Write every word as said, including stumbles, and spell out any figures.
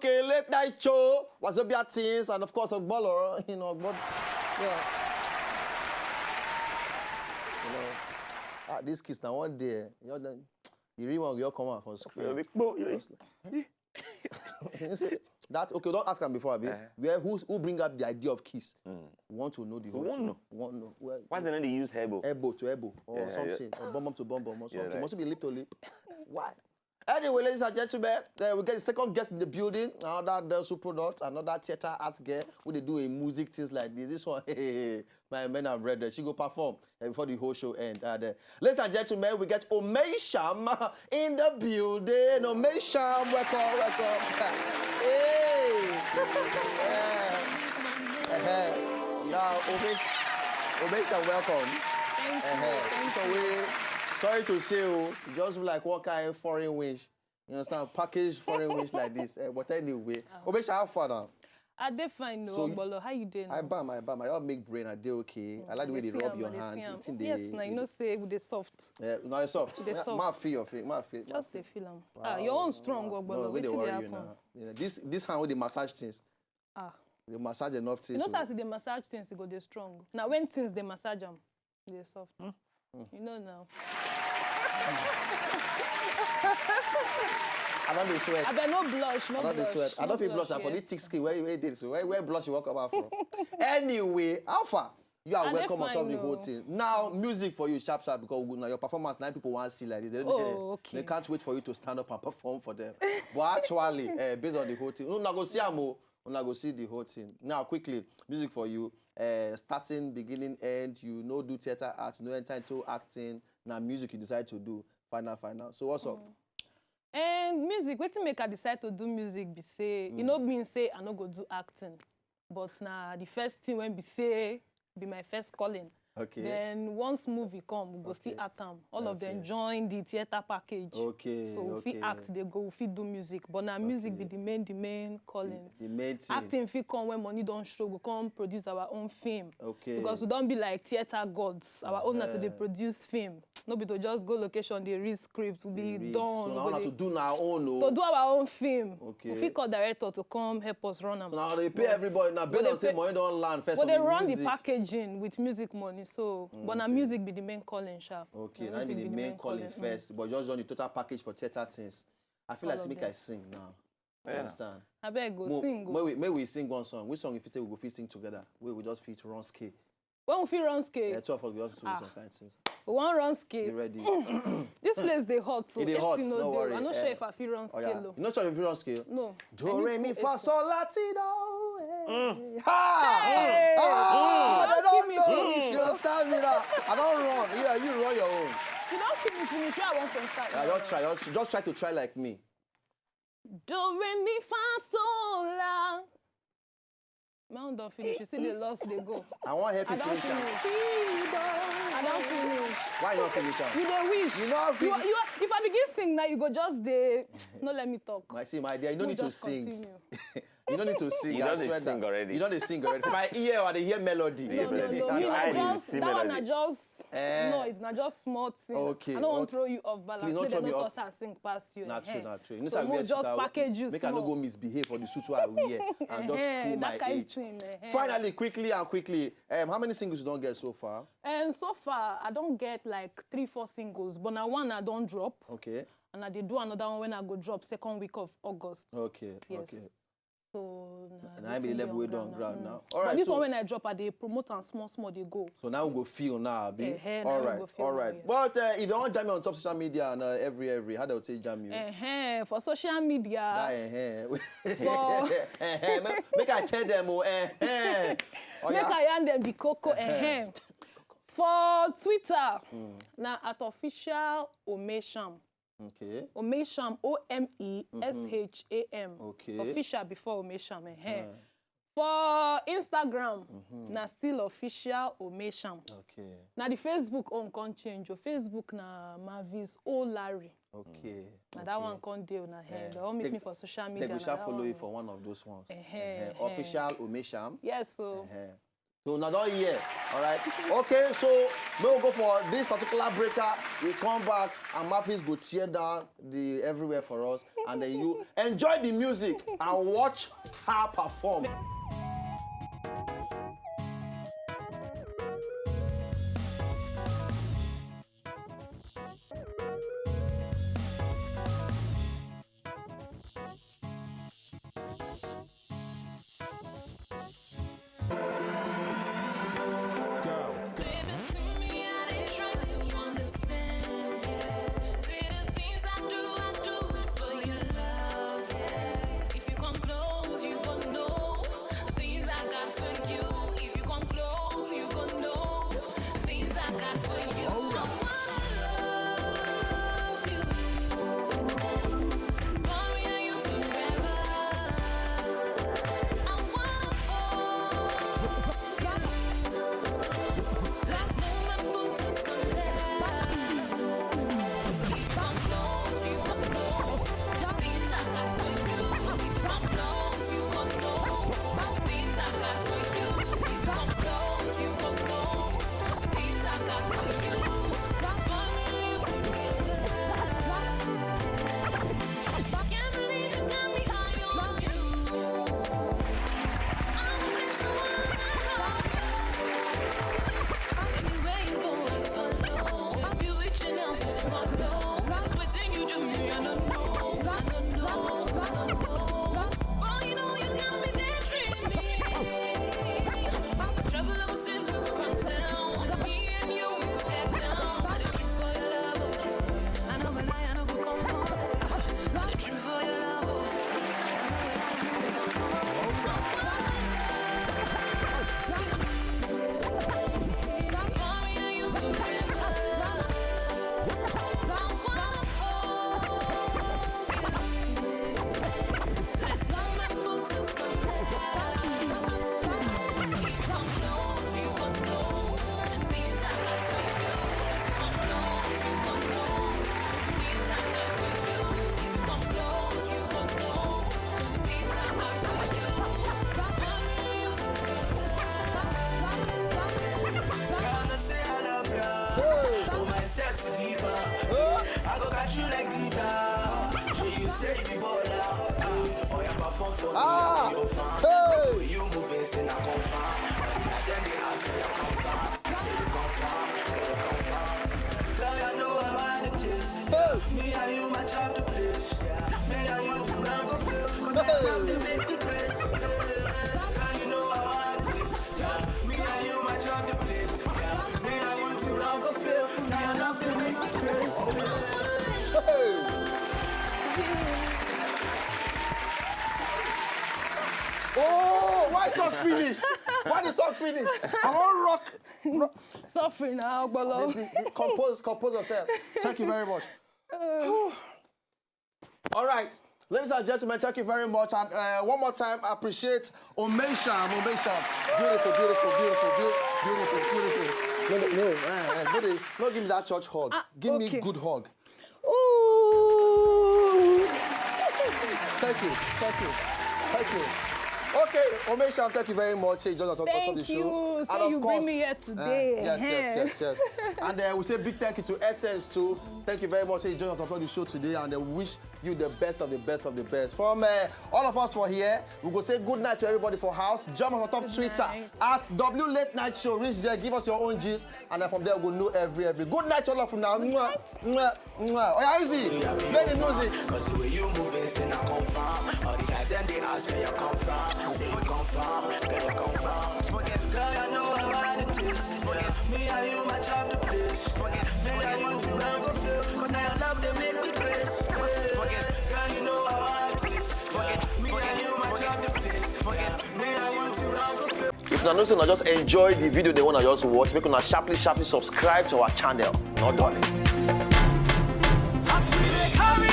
Kele Taicho, Wazobia Teens, and of course, Ogbolo, you know, but, yeah. You know, ah, this kiss now one day, you know, the, the real one will come out from screen. Just like, you see, that, okay, don't ask am before, abi. Where, who, who bring up the idea of kiss? We want to know the whole thing. We want to know. Why they no dey use elbow? Elbow to elbow or something, or bum bum to bum bum or something. Must be lip to lip. Why? Anyway, ladies and gentlemen, uh, we get the second guest in the building. Another Delsu product, another theater art girl. We dey do a music things like this. This one, my men and brethren, she go perform uh, before the whole show end. And, uh, ladies and gentlemen, we get Omeisham in the building. Omeisham, welcome, welcome. Hey. Uh, uh, now, Ome, Omeisham, welcome. Thank you. Thank you. So we, sorry to say, oh, just like what kind of foreign wish. You understand? Package foreign wish like this. Eh, but anyway, Omeisham, how far now? I dey fine, no, Ogbolo. How you doing? I bam, I bam. I all make brain. I dey okay. I like the way they rub your hand. Yes, now you know say we dey soft. Yeah, no, it's soft. They soft. Ma feel your feel, ma feel. Just dey feel am. Ah, your own strong, Ogbolo. No, we dey worry you now. You know, this this hand with the massage things. Ah. They massage enough things. You know, as they massage things, it go dey strong. Now when things they massage them, they soft. You know now. I don't dey sweat. I bet no blush, no blush. I don't dey sweat. I don't feel blush. I for the thick skin. Where where did so? Where where blush you walk about from? Anyway, how far? You are welcome on top of the whole thing. Now, music for you, sharp sharp, because we, now your performance, now people want to see like this. They, oh, okay. They can't wait for you to stand up and perform for them. But actually, uh, based on the whole thing, una go see am o. Una go see the whole thing. Now, quickly, music for you. Uh, starting, beginning, end. You know, do theater art. You know, enter into acting. Now, music you decide to do. Final, final. So, what's up? And music, wetin make I decide to do music be say, e no mean say I no go do acting. But na the first thing when be say be my first calling. Okay. Then once movie come, we go still act am. All of them join the theater package. Okay. So we fit act, they go, we fit do music. But na music be the main, the main calling. The main thing. Acting fit come when money don show, we come produce our own film. Okay. Because we don be like theater gods. Our own na to dey produce film. No be to just go location, dey read script, we be done. So now we go to do our own, oh. To do our own film. Okay. We fit call director to come help us run am. So now they pay everybody now based on say money don land first. But they run the packaging with music money, so but na music be the main calling, sha. Okay, na be the main calling first, but just join the total package for theater things. I feel like say make I sing now. You understand? I beg go sing. May we may we sing one song. Which song if you say we go fit sing together? We we just fit run scale. When we fit run scale? Yeah, two of us we just do some kind things. We wan run scale. You ready? This place dey hot, so it dey hot. No worry. I'm not sure if I fit run scale. You not sure if you fit run scale? No. Do re mi fa sol la ti do. Ha! Ah, they don't know. You understand me now? I don't run. Yeah, you run your own. You don't kill me finish. I want to start. Yeah, just try. Just, just try to try like me. Do re mi fa sol la. My own don finish. You see the lost they go. I wan help you finish am. I don finish. Why you not finish am? You dey wish. You know, you, you, if I begin sing now, you go just dey. No let me talk. I see, my dear, you no need to sing. You no need to sing. You don dey sing already. You don dey sing already. For my ear, I dey hear melody. No, no, no. That one I just noise, na just small thing. Okay. I don't want to throw you off balance. Please don't throw me off. Make dem no talk say I sing pass you. Not true, not true. You know, so we just package you. Make I no go misbehave for the suit I wear and just fool my age. Finally, quickly and quickly, um, how many singles you don get so far? And so far, I don get like three, four singles, but na one I don drop. Okay. And I dey do another one when I go drop second week of August. Okay. Yes. Okay. So na I be the level wey don ground now. All right. But this one when I drop, I dey promote am small small dey go. So now we go feel now, abi? All right, all right. But uh, if you want join me on top social media and uh, every every, how they will say jam you? Uh-huh. For social media. That, uh-huh. Make, make I tell them, oh, uh-huh. Oh, make I yarn them the coco, uh-huh. For Twitter, na at official Omesham. Okay. Omesham, O M E S H A M. Okay. Official before Omesham, eh. For Instagram, na still official Omesham. Okay. Na the Facebook own come change. Your Facebook na Mavis Olari. Okay. Na that one come dey na hand. They all meet me for social media. They go shall follow you for one of those ones. Official Omesham. Yes, so. So una don hear, alright? Okay, so make we go for this particular breaker. We come back and Mafis go tear down the everywhere for us, and then you enjoy the music and watch her perform. Oh, why song finish? Why the song finish? I want rock. Suffering now, Ogbolo. Compose, compose yourself. Thank you very much. All right. Ladies and gentlemen, thank you very much. And uh, one more time, I appreciate Omesham. Omesham. Beautiful, beautiful, beautiful, beautiful, beautiful. No, no, no. Uh, uh, no, no, give me that church hug. Ah, give okay. Me good hug. Ooh. Thank you, thank you, thank you. Okay, Omesham, thank you very much. Say, just on top of the show. Thank you. And of course, you bring me here today. Uh, yes, yes, yes, yes. And uh, we say big thank you to Essence too. Thank you very much. Say, join us on top of the show today, and uh, we wish you the best of the best of the best. From uh, all of us for here, we go say good night to everybody for house. Jump on top Twitter at W Late Night Show. Reach there, give us your own gist, and then from there we go know every every. Good night to all of you now. Mwah, mwah, mwah. Oh yeah, easy. Play the music. Cause the way you move is in a confirm. All the guys and they ask where you come from. Say you come from, where you come from. Forget, girl, I know how hard it is. Forget me and you match up the place. Forget me and you to run for feel. Cause now your love they make me crazy. Forget, girl, you know how hard it is. Forget me and you match up the place. Forget me and you to run for feel. If una know say una just enjoy the video, they wanna just watch, make una sharply, sharply subscribe to our channel. No darling. As we dey carry